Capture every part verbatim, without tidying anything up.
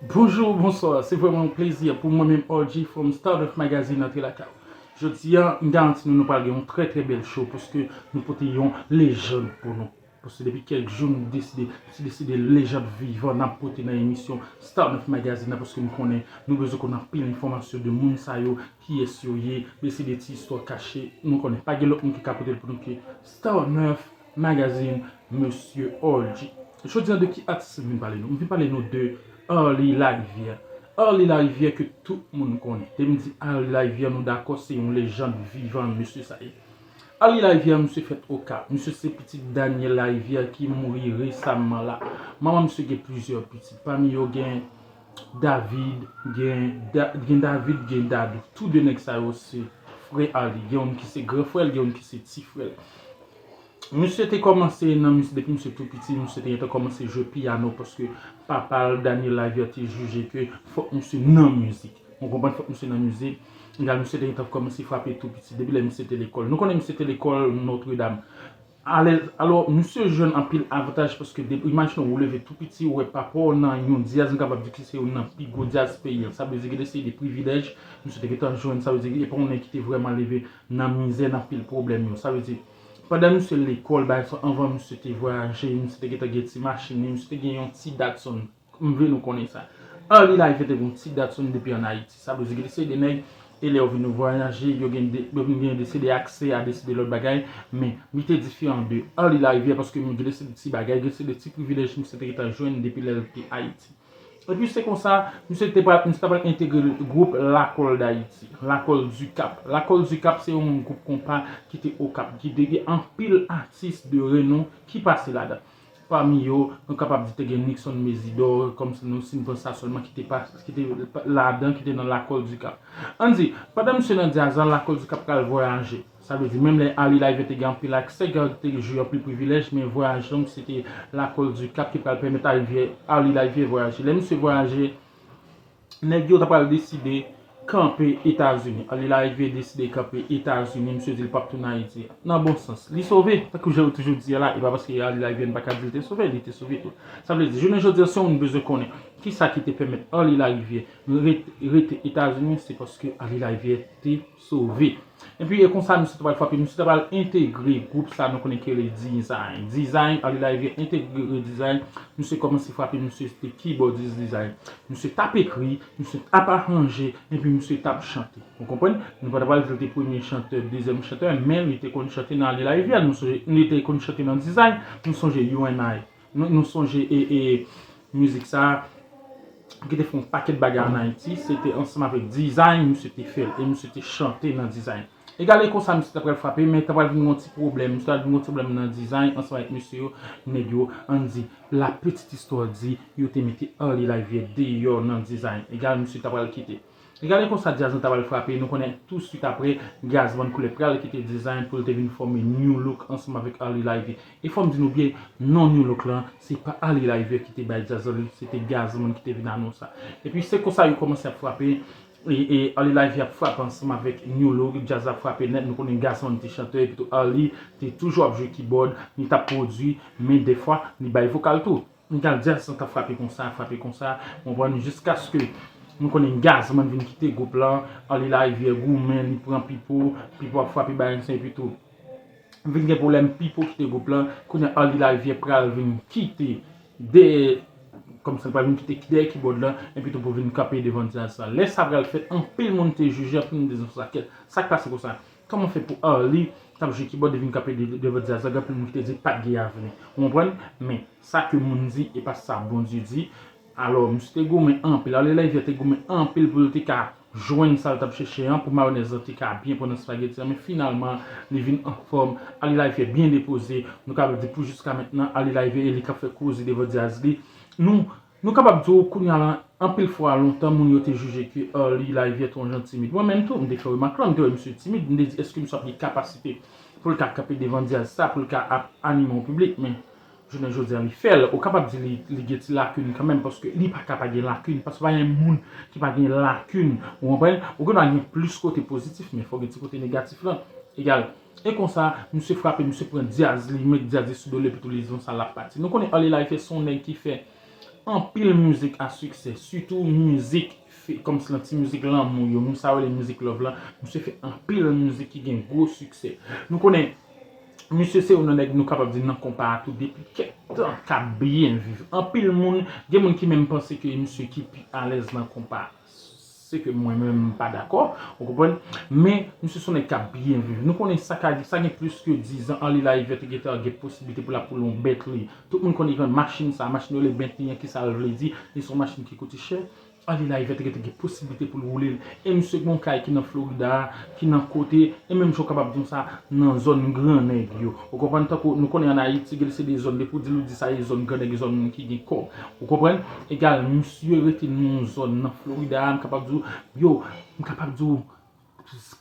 Bonjou, bonswa, se vrèman yon plezi pou mwen menm, R G from Star Neuf Magazine, antre lakay ou. Jodi a, m garanti nou, nou pral gen yon trè, trè bèl show, paske nou pote yon lejann pou nou. Paske depi kèk jou, nou deside, nou deside lejann vivan n ap pote nan emisyon Star Neuf Magazine nan, paske m konnen nou bezwen konn anpil enfòmasyon de moun sa yo, kiyès yo ye, deside ti istwa kache, nou konnen pa gen lòt moun ki ka pote l pou nou ke Star Neuf Magazine, Mesye R G. Jodi a, de ki atis m vin pale nou? M vin pale nou de Arly Larivière. Arly Larivière ke tout moun konnen. Lè m di Arly Larivière, nou dakò, se yon lejann vivan, mesye sa ye. Arly Larivière, misye fèt Okap. Misye se pitit Daniel Larivière ki mouri resaman la. Manman misye gen plizyè pitit. Pami yo gen David, gen, Da- gen David, gen Dadou. Tou de nèg sa yo se frè Arly. Gen youn ki se gran frè l, gen youn ki se ti frè l. Misye te kòmanse nan mizik depi misye tou piti, misye te gentan kòmanse jwe piyano paske papa l, Daniel Larivière, te jije ke fòk misye nan mizik. Ou konprann, fòk misye nan mizik. Egal, misye te gentan kòmanse frape tou piti, depi lè misye te lekòl. Nou konnen misye te lekòl Notre Dame. Alè, alò, misye jwenn anpil avantaj paske de, imajine w, ou leve tou piti, ou wè papa w nan yon dyaz, m kapab di ki se youn nan pi gwo dyaz peyi a. Sa vle di gen de seri de privilèj, misye te gentan jwenn, sa vle di e pa yon nèg ki te vrèman leve nan mizè, nan pil pwoblèm yo. Sa vle di, pandan misye lekòl, bagay sa, anvan misye te vwayaje, misye te gentan gen ti machin li, misye te gen yon ti Datsun. M vle nou konnen sa. Arly Larivière te gen yon ti Datsun depi ann Ayiti. Sa vle di, gen de seri de nèg, e lè yo vin vwayaje, yo gen de, yo vin gen de seri de aksè a de seri de lòt bagay, men li te diferan de Arly Larivière paske gen de seri de ti bagay, gen de seri de ti privilèj misye te gentan jwenn depi lè l te Ayiti. Epi se konsa, misye te pral, misye ta pral entegre gwoup Lakòl Dayiti, Lakòl di Kap. Lakòl di Kap se yon gwoup konpa ki te Okap, ki te gen anpil atis de renon ki pase ladan. Pami yo, nou kapab di te gen Nixon Mezidor, kòm si nou, si n pran sa sèlman, ki te pa, ki te ladan, ki te nan Lakòl di Kap. Ann di, pandan misye nan dyaz la, Lakòl di Kap pral vwayaje. Sa vle di, menm lè Arly Larivière te gen anpil aksè, te jwi anpil privilèj, men vwayaj lan, se te Lakòl di Kap ki pral pèmèt Arly Larivière vwayaje. Lè misye vwayaje, nèg yo ta pral deside kanpe Etazini. Arly Larivière deside kanpe Etazini, misye di l p ap tounen Ayiti. Nan bon sans, li sove, tankou jan yo toujou di a la, e pa paske Arly Larivière n pa ka di l te sove, li te sove tou. Sa vle di, jounen jodi a, si yon moun bezwen konnen kisa ki te pèmèt Arly Larivière ret- rete Etazini, se paske Arly Larivière te sove. Epi e konsa misye ta pral frape, misye ta pral entegre gwoup sa nou konnen ki rele Design. Design, Arly Larivière entegre Design, misye kòmanse frape, misye se te keyboardist Design. Misye t ap ekri, misye t ap aranje, epi misye t ap chante. Ou konprann? Nou pa ta pral di l te premye chantè, dezyèm chantè, men li te konn chante nan Arly Larivière, nou sonje, li te konn chante nan Design, nou sonje You and I. Nou, nou sonje e, e mizik sa ki te fè yon pakèt bagay ann Ayiti, se te ansanm avèk Design, misye te fè l, e misye te chante nan Design. Egal e konsa, misye ta pral frape, men ta pral vin yon ti pwoblèm, misye ta vin yon ti pwoblèm nan Design, ansanm avèk misye yo, nèg yo, ann di, la petite histoire di, yo te mete Arly Larivière deyò nan Design. Egal, misye ta pral kite. Egal e konsa, dyaz lan ta pral frape, nou konnen tou swit apre, Gazman Koulè pral kite Design pou l te vin fòme New Look ansanm avèk Arly Larivière. E fò m di nou byen, non New Look lan, se pa Arly Larivière ki te bay dyaz lan, se te Gazman ki te vin anonse sa. Epi se konsa yo kòmanse ap frape, e, e Arly Larivière ap frape ansanm avèk New Look, dyaz la ap frape nèt, nou konnen Gazman te chantè, epi tou Arly te toujou ap jwe keyboard, li t ap pwodui, men dèfwa, li bay vokal tou. Egal, dyaz lan t ap frape konsa, frape konsa, konprann, jiskaske nou konnen Gazman vin kite gwoup lan, Arly Larivière goumen, li pran Pipo, Pipo ap frape bagay sa, epi tou vin gen pwoblèm, Pipo kite gwoup lan, kounye a Arly Larivière pral vin kite dèyè, kòmsi l pral vin kite dèyè keyboard lan, epi tou pou vin kanpe devan dyaz sa. Lè sa pral fèt, anpil moun te jije, anpil moun te di sa, sa k pase konsa? Kòman fè pou Arly t ap jwe keyboard, li vin kanpe de- devan dyaz la, gen anpil moun ki te di pa t gen avni. Ou konprann? Men, sa ke moun di, e pa sa Bondye di. Alò, misye te goumen anpil, Arly Larivière te goumen anpil pou l te ka jwenn sa l t ap chèche an, pou mayonèz lan te ka byen pran nan espageti an, men finalman, li vin anfòm, Arly Larivière byen depoze, nou kapab di pou jiska mentnan, Arly Larivière e li k ap fè koze devan dyaz li. Nou, nou kapab di w kounye a la, anpil fwa lontan, moun yo te jije ke Arly Larivière te yon jan timid. Mwen menm tou, m te fè remak lan, m te wè misye timid, m te di, èske misye ap gen kapasite pou l ka kanpe devan dyaz sa, pou l ka ap anime yon piblik, men jounen jodi a, li fè l. Ou kapab di li, li gen ti lakin kanmenm, paske li pa ka pa gen lakin, paske pa gen moun ki pa gen lakin, ou konprann? Ou gen dwa gen plis kote pozitif, men fò gen ti kote negatif lan. Egal. E konsa, misye frape, misye pran dyaz, li met dyaz li sou do l, epi tou li di konsa l ap pati. Nou konnen Arly Larivière se yon nèg ki fè anpil mizik a siksè, sitou mizik kòmsi lan ti mizik lanmou yo, moun sa yo rele mizik love lan, misye fè anpil mizik ki gen gwo siksè. Nou konnen misye se youn nan nèg nou kapab di nan konpa a tou depi kèk tan k ap byen viv. Anpil moun, gen moun ki menm panse ke misye ki pi alèz nan konpa a. Se ke mwen menm m pa dakò, ou konprann? Men misye se yon nèg k ap byen viv. Nou konnen sa ka, sa gen plis ke diz an, Arly Larivière te gentan gen posiblite pou l ap woule yon Bentley. Tout moun konnen machin sa, machin yo rele Bentley an, kisa l vle di? Li se yon machin ki koute chè. Arly Larivière te gentan gen posiblite pou l woule l. E misye gen yon kay ki nan Florida, ki nan kote, e menm jan w kapab di sa nan zòn gran nèg yo. Ou konprann? Tankou nou konnen ann Ayiti, gen se de zòn, depi w di l, ou di sa e zòn gran nèg, e zòn moun ki gen kòb. Ou konprann? Egal, misye rete nan yon zòn nan Florida, m kapab di w, yo, m kapab di w,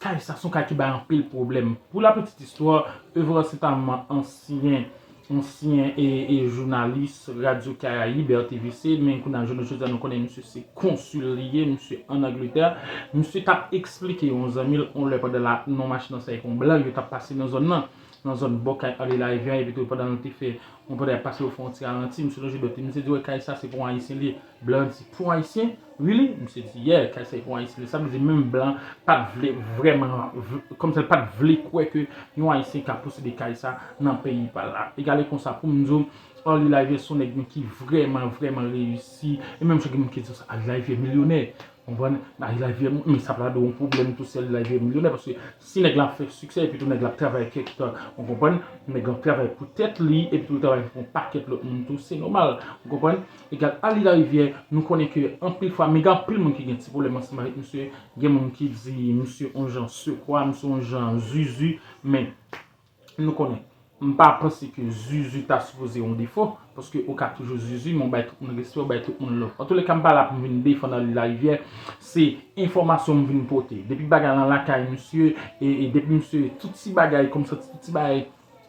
kay sa se yon kay ki bay anpil pwoblèm. Pou la petite histoire, Evrard Saint-Amand, ansyen, ansyen e, e jounalis Radyo Karayib, R T V C, men kounye a, jounen jodi a, nou konnen misye se konsil li ye, misye ann Angletè. Misye t ap eksplike yon zanmi l, yon lè pandan l ap nan machin ansanm avèk yon blan, yo t ap pase nan zòn nan, nan zòn bò kay Arly Larivière, epi tou pandan l te fè, yon pandan y ap pase yo fè yon ti ralanti, misye lonje dwèt li, misye di, wè, kay sa se pou yon Ayisyen li ye. Blan di, pou Ayisyen? Really? Misye di, yeah, kay sa e pou Ayisyen. Sa vle di menm blan pa t vle vrèman, v- kòmsi l pa t vle kwè ke yon Ayisyen ka posede kay sa nan peyi pa l la. Egale konsa, pou m di w, Arly Larivière se yon nèg ki vrèman, vrèman reyisi. E menm jan gen moun ki di sa, Arly Larivière milyonè. Konprann? Arly Larivière, men sa pral yon pwoblèm tou si Arly Larivière milyonè, paske si nèg la ap fè siksè, epi tou nèg la ap travay kèk tan, ou konprann? Nèg la ap travay pou tèt li, epi tou l travay pou yon pakèt lòt moun tou, se nòmal, ou konprann? Egal, Arly Larivière, nou konnen ke anpil fwa, men gen anpil moun ki gen ti pwoblèm ansanm avèk misye. Gen moun ki di misye yon jan sekwa, misye yon jan zuzu, men nou konnen, m pa panse ke zuzu ta sipoze yon defo, paske ou ka toujou zuzu, men w bay tout moun respè, w bay tout moun love. Antouleka, m pa la pou m vin defann Arly Larivière, se enfòmasyon m vin pote. Depi bagay lan lakay misye, e, e depi misye, tout ti bagay, kòmsi tout ti bagay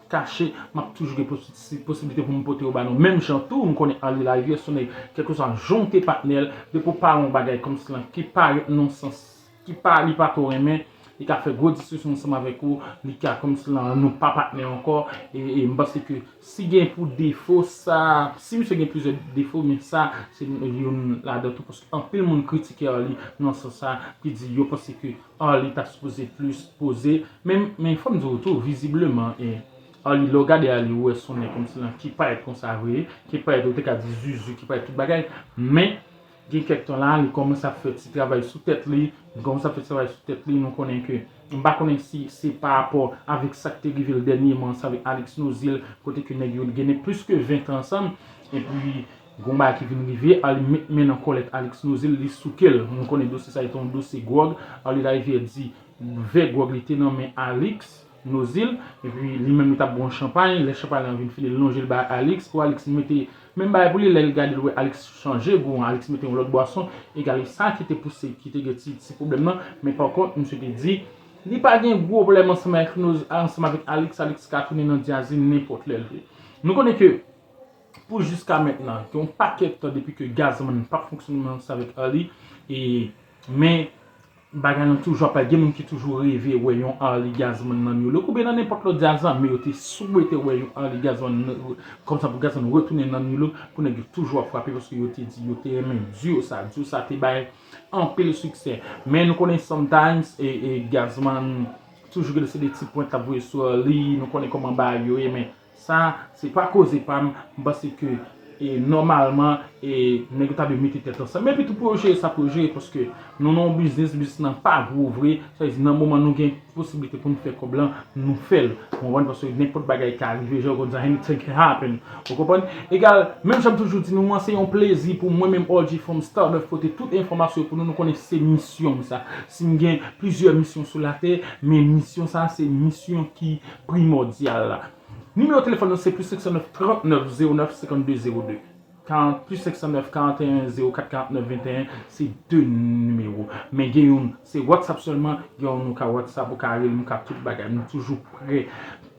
kache, m ap toujou gen posi- posiblite pou m pote yo ba nou. Menm jan tou, m konnen Arly Larivière, se yon nèg, kèlkeswa jan w te patnè l, depi w pale yon bagay kòmsi lan ki parèt nan sans, ki pa, li pa twò renmen, li ka fè gwo diskisyon ansanm avèk ou, li ka kòmsi lan nou pa patnè ankò, e, e m panse ke si gen pou defo, sa, si misye gen plizyè defo, men sa, se youn ladan tou, paske anpil moun kritike Arly nan sans sa, ki di yo panse ke Arly ta sipoze plis poze. Men, men fò m di w tou, vizibleman, e, Arly, lè w gade Arly, ou wè se yon nèg kòmsi lan ki parèt konsa vre, ki parèt, ou te ka di zuzu, ki parèt tout bagay. Men, gen kèk tan la, li kòmanse ap fè ti travay sou tèt li, li kòmanse ap fè ti travay sou tèt li, nou konnen ke, m pa konnen si se pa rapò avèk sa k te rive l dènyèman, sa avèk Alix Nozil, kote ke nèg yo gen plis ke ven tan ansanm, epi, gen yon bagay ki vin rive, Arly met men nan kòlèt Alix Nozil, li souke l. Nou konnen dosye sa a te yon dosye gwòg. Arly Larivière di vè gwòg li te nan men Alix Nozil, epi li menm li t ap bwè yon chanpay, lè chanpay lan vin fini, li lonje l bay Alix, pou Alix mete menm bagay pou li, lè l gade l wè Alix chanje gou an, Alix mete yon lòt bwason, egal sa ki te pouse, ki te gen ti, ti pwoblèm nan, men pa kont, misye te di, li pa gen gwo pwoblèm ansanm avèk Noz, ansanm avèk Alix, Alix ka tounen nan djaz li nenpòt lè l vle. Nou konnen ke Pou jiska mentnan, gen yon pakèt tan depi ke Gazman p ap fonksyone ansanm avèk Arly, e, men bagay lan toujou ap pale. Gen moun ki toujou reve wè yon Arly Gazman nan New Look, oubyen nan nenpòt lòt djaz lan, men yo te swete wè yon Arly Gazman nan, kòmsa pou Gazman retounen nan New Look, pou nèg yo toujou ap frape, paske yo te di yo te renmen duo sa, duo sa te bay anpil siksè. Men nou konnen sometimes, e, e, Gazman toujou gen se de ti pwent l ap voye sou Arly, nou konnen kòman bagay yo ye, men Sa, se pa koze pa m, m panse ke, e, nòmalman, e, nèg yo ta dwe mete tèt ansanm. Epi tou pou yo jere sa pou yo jere, paske nou nan yon biznis, biznis lan pa gwo vre, sa vle di nan moman nou gen posiblite pou nou fè kòb lan, nou fè l. Ou konprann? Paske nenpòt bagay ka rive, jan yo konn di sa, anything can happen. Ou konprann? Egal, menm jan m toujou di nou an, se yon plezi pou mwen menm, O G from Star Neuf, pote tout enfòmasyon pou nou, nou konnen se misyon m sa. Si m gen plizyè misyon sou latè, men misyon sa, se misyon ki primòdyal la. Nimewo telefòn nou se plis senk san nèf, trant nèf, zewo nèf, senkannde, zewo de. Karant, plis senk san nèf, karanteyen, zewo kat, karantnèf, venteyen, se de nimewo. Men gen youn, se WhatsApp sèlman, gen youn ou ka WhatsApp, ou ka rele m, ou ka tout bagay. Nou toujou prè.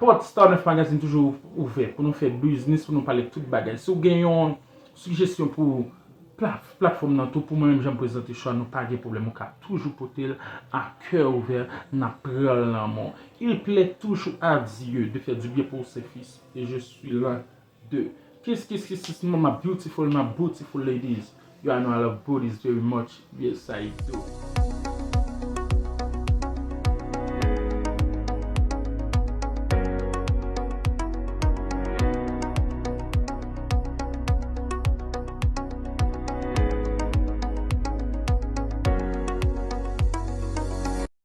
Pòt Star Neuf Magazine toujou ouvè pou nou fè biznis, pou nou pale tout bagay. Si w gen yon sijesyon pou pla-, platfòm nan tou, pou mwen menm jan m prezante show a, nou pa gen pwoblèm, ou ka toujou pote l a cœur ouvert, n ap pran l nan men w. Il plaît toujours à Dieu de faire du bien pour ses fils, et je suis l'un d'eux. Kiss, kiss, kiss, kiss, my beautiful, my beautiful ladies. You all know I love booties very much. Yes, I do.